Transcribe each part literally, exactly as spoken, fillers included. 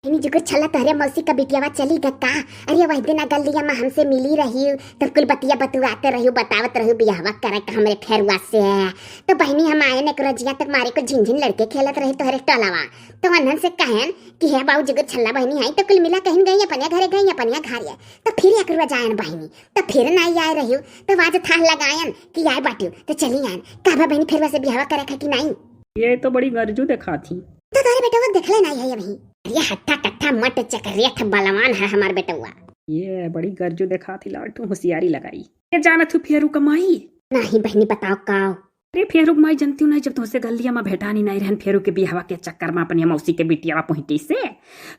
इनी जुगुर छल्ला, तोहरे मौसी का बिटियावा चली गा का? अरे वही दिन अगल दिया माँ हमसे मिली रही, तब कुल बतिया बतुआते रही, बतावत रही बियाहवा करे का हमरे फेरुआ से। तो बहिनी हम आयन एक रोजिया तक मारे को झिनझिन लड़के खेलत रही तोहरे टोलावा। तो वन्हन से कहन कि हे बाऊ जुगुर छल्ला बहिनी है, तो कुल मिला कहिन गई अपनिया घरे, गई अपनिया घरे। तो फिर एक रोज आयन बहिनी, तो फिर नाई आए रही, तो आज थाह लगायन कि आए बाटू, तो चली आयन। का बा बहिनी, फेरुआ से बियाहवा करे का कि नाई? ये तो बड़ी गरजू देखा थी। तो तोहरे बेटवा देखले नाई है अभी। अरे हट्टा कट्ठा मट चकरेथ बलवान है हमार बेटवा। ये बड़ी गरजू देखा थी लालटू, होशियारी लगाई। ये जानत हूँ फेरू का माई? नहीं बहिनी, बताओ का? अरे फेरू का माई जानती हूँ नहीं, जब तुमसे गलिया में भेटानी नहीं रहन फेरू के बियाहवा के चक्कर में अपनी मौसी के बिटियावा पहुँची से,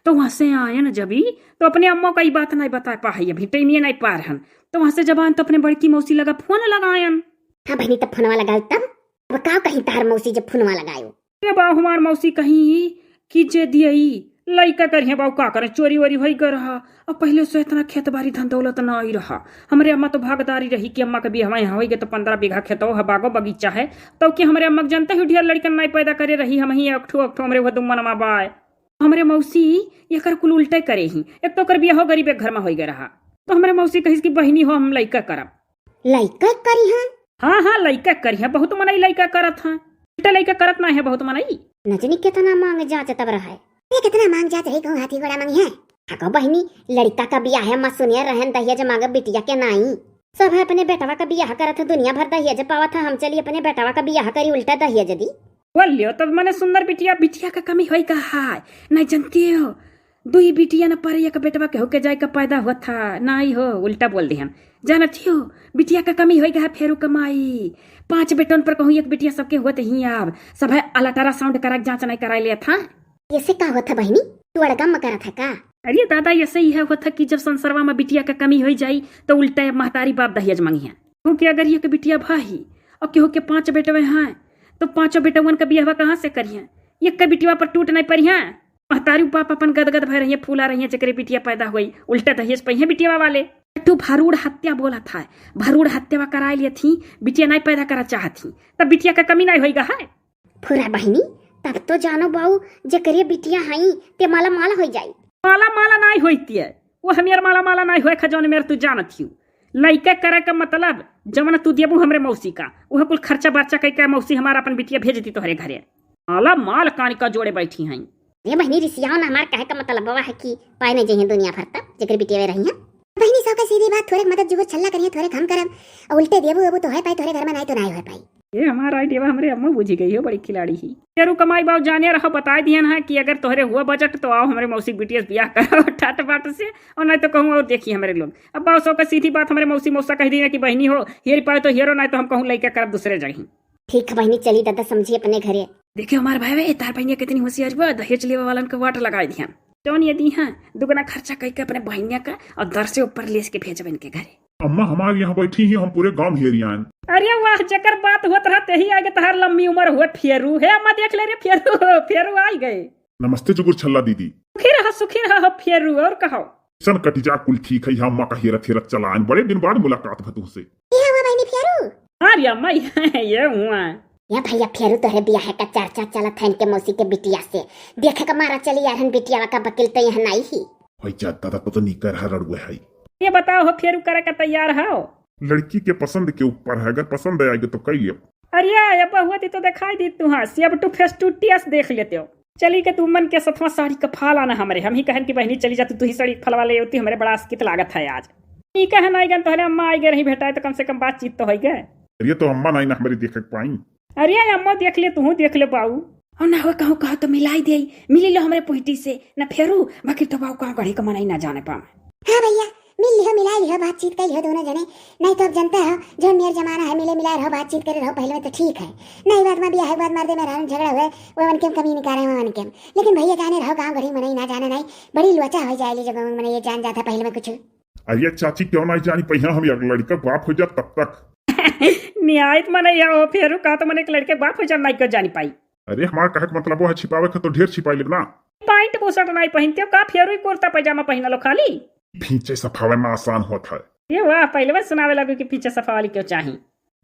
तो वहाँ से आयन जबी तो अपने अम्मा का ई बात नहीं बता पाई, अभी टेमिए नहीं पा रहन। तो वहाँ से जब आयन तो अपने बड़की मौसी लगा फोन लगायन। हाँ बहिनी, तब फोनवा लगायो तब? अब का कहीं तार मौसी जब फोनवा लगायो? ए बा, हमार मौसी कहीं कि जे दियई लइका करिहे बाऊ, का करें, चोरी वोरी होई गए रहा। अब पहले से इतना खेत बारी धन दौलत ना आई रहा। हमरे अम्मा तो भागदारी रही कि अम्मा के बियाहवा यहाँ होई गए तो पन्द्रह बीघा खेतवा है, बागो बगीचा है, तो कि हमरे अम्मा के जनते ही ढेर लड़कन नाई पैदा करे रही, हम ही एक ठो, एक ठो हमरे वह दुमनमा बाय। हमरे मौसी एकर कुल उल्टे करे ही, एक तो ओकर बियाहो गरीब एक घर में होई गए रहा, तो हमरे मौसी कहिस कि बहिनी हो हम लइका करब। लइका करी हैं? हाँ, हाँ, लइका करी हैं, बहुत मनई लइका करत हैं। बेटा लइका करत ना है बहुत मनई। नजनी कितना मांग जांच तब रहा है। ये कितना मांग जांच है, कहूँ हाथी घोड़ा मांगी है? हको बहिनी, लड़का का बियाह है, मसुनिया रहन दहिया जे मांगे बिटिया के नाई। सब है अपने बेटवा का बियाह करत है, दुनिया भर दहिया जे पावत है, हम चली अपने बेटवा का बियाह करी, उल्टा दहिया जदी। बोल लियो तब मने सुंदर बिटिया, बिटिया का कमी होई का है, नहीं जानती हो? दुई बिटिया न पर एक बेटवा केहू के जाए का पैदा हुआ था, नाई हो, उल्टा बोल दिहन। जानत हो, बिटिया का कमी होई गया फेरू कमाई। पांच बेटन पर कहूँ एक बिटिया सबके हुआ ही। अब सब है अल्ट्रासाउंड करा के जांच नहीं कराई लिया था। ऐसे का होता बहिनी, तू अड़गम में करत है का? अरे दादा, ऐसे ही है होता कि जब संसरवा में बिटिया का कमी होई जाई तो उल्टा महतारी बाप दहेज मांगी है, क्योंकि अगर एक बिटिया भाई और केहू के पांच बेटवे हैं तो पांचों बेटवन का बियाहवा कहाँ से करिए? एक का बिटिया पर टूट नहीं पड़ी है। महतारी बाप अपन गदगद भय रहिए, फूला रहिए, जेकरे बिटिया पैदा हुई, उल्टा दहेज पइहे बिटिया वाले। तू भरूड़ हत्या बोला था, भरूड़ हत्या वा कराए लिए थी, बिटिया नहीं पैदा करा चाहत थी, तब बिटिया का कमी नहीं होई गा है। फुरा बहिनी, तब तो जानो बाऊ, जेकरे बिटिया हई, ते माला माल होई जाई। माला माला नहीं होई तिये, वो हमियर माला माला नहीं होए खा, जौन मेर तू जानत हियो। लइका करे का मतलब, जवन तू देबू हमरे मौसी का, वह कुल खर्चा बर्चा कई के मौसी हमारा अपन बिटिया भेज दी तोहरे घरे। माला माल कान का जोड़े बैठी हैं। रे बहिनी, रिसियाओ ना, हमार कहे का मतलब बा है कि पाए नहीं जइहें दुनिया भर तक, जेकर बिटिया वे रही हैं। बहिनी, सबका सीधी बात, थोड़े मदद जुगुर छल्ला करिए, थोड़े हम करब, और उल्टे देबू, अबू तो है पाई तोहरे घर में, नहीं तो नहीं हो पाई। ये हमारा आइडिया हमरे अम्मा बुझी गई हो, बड़ी खिलाड़ी ही। फेरू कमाई बाऊ जाने रहो, बताए दिहन है कि अगर तोहरे हुआ बजट तो आओ हमरे मौसी बिटिया से बियाह करो ठाट बाट से, और नहीं तो कहूँ और देखी हमरे लोग। अब बाऊ सौ का सीधी बात हमरे मौसी मौसा कह दी ना कि बहिनी हो, हेरी पाए तो हेरो, नहीं तो हम कहूँ लइका करब दूसरे जगह। ठीक है बहिनी, चली दादा समझी अपने घरे। देखियो हमार भाई, वे तार बहिनिया कितनी होशियार बा, दहेज लेवे वालन के वाट लगाए दिहन। जौन ये दी हैं, दुगना खर्चा कई के अपने बहिनिया का और दर से ऊपर लेस के भेजब इनके घरे। अम्मा हमार यहाँ बैठी ही, हम पूरे गांव हेरियान। अरे वाह, जकर बात होत रहा तेही आगे तहार लम्बी उम्र हुए फेरू। हे अम्मा देख ले रे फेरू, फेरू आई गए। नमस्ते जुगुर छल्ला दीदी। सुखी रहा, सुखी रहा हो फेरू, और कहो। सन कटिजा कुल ठीक है, अम्मा का हेरत हेरत चलान, बड़े दिन बाद मुलाकात भा तुमसे। ये हुआ बहिनी फेरू? हाँ रे अम्मा, ये हुआ। या भैया फेरू तोहरे बियाह का चर्चा चलत है इनके मौसी के बिटिया से। देखे का मारा चली यार, हम बिटिया का वकील तो यहाँ नहीं ही। होई जा दादा, तो, तो नीकर हर रड़ुए है। ये बताओ हो, फेरू करे का तैयार हो? लड़की के पसंद के ऊपर है, अगर पसंद आएगी तो कई लियो। अरे ये बहुआ दी तो दिखाई दी तू, हाँ, सी अब टू फेस टू टीएस देख लेते हो। चली के तू मन के सथवा साड़ी का फाल आना हमरे, हम ही कहन कि बहिनी चली जा तू, तू ही साड़ी फलवा ले होती, हमरे बड़ा अस्कित लागत है आज। ई कहे नाई गन तोहरे अम्मा आई गए रही भेटाए तो कम से कम बातचीत तो होई गए। अरे तो अम्मा नाई ना हमरे देखे के पाई। अरे अम्मा देख ले, तू देख ले बाऊ। और ना हो कहूँ कहो तो मिलाई दे, मिली लो हमरे पुहटी से, ना फेरू, बाकी तो बाऊ कहाँ गढ़ी का मनई ना जाने पावे। हाँ भैया, मिल लिहो, मिला लिहो, बातचीत कर लिहो दोनों जने। नहीं तो अब जनता हो, जो मेर जमाना है, मिले मिलाए रहो, बातचीत करे रहो, पहले में तो ठीक है। नहीं बात में बियाह के बाद मर्दे मेहरारू झगड़ा हुए, वो उनके में कमी निकाले, वो उनके में। लेकिन भैया जाने रहो, गाँव गढ़ी मनई ना जाने नहीं, बड़ी लोचा हो जाएली जो गाँव में मनई जान जाता पहले में कुछ। अरे चाची, क्यों नहीं जानी पहिया, हम एक लड़का बाप हो जा तब तक। निहायत मनई हो फेरू, का तो मने एक लड़के बाप हो जा, नहीं क्यों जानी पाई। अरे हमार कहे के मतलब वो है, छिपावे के तो ढेर छिपाई लेब ना। पैंट बुशर्ट नहीं पहनते हो का, फेरू ही कुर्ता पैजामा पहना लो खाली। फींचे सफावे में आसान होत है। ये वाह, पहले बस सुनावे लगो कि फींचे सफावे वाली क्यों चाही।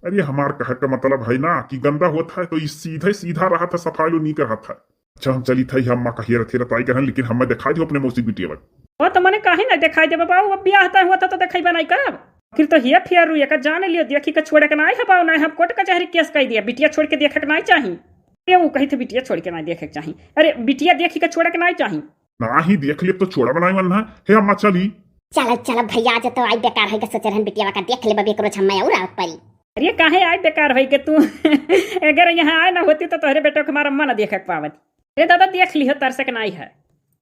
अरे हमार कहे का मतलब है ना कि गंदा होत है तो ई सीधे सीधा रहत है, सफाई लो नीक रहत है। अच्छा, हम चली थई, हम माँ का हेरत हेरत आई करन, लेकिन हमें दिखाई दो अपने मौसी बिटिया बा। वो तो मने काहे ना दिखाई देबे बाबू, अब ब्याह तय हुआ था तो देखइबे नहीं करब। फिर तो हिया फिर रुई का जान लियो, देखी के छोड़े के नहीं है बाबू, नहीं हम कोर्ट कचहरी केस कह दिया, बिटिया छोड़ के देखे के नहीं चाही। ये वो कही थे बिटिया छोड़ के नहीं देखे के चाही। अरे बिटिया देखी के छोड़े के नहीं चाही। नाही देख लेब तो छोड़ा बनाई मन ना। हे अम्मा चली। चल चल भैया, आज तो आई बेकार है के सोच रहन बिटिया का देख लेबे, एक रोज हमें और आवत परी। अरे काहे आई बेकार है के तू? अगर यहाँ आए ना होती तो तोहरे बेटो के हमारा मन देखे के पावत। अरे दादा देख लिहो तरसे के नहीं है।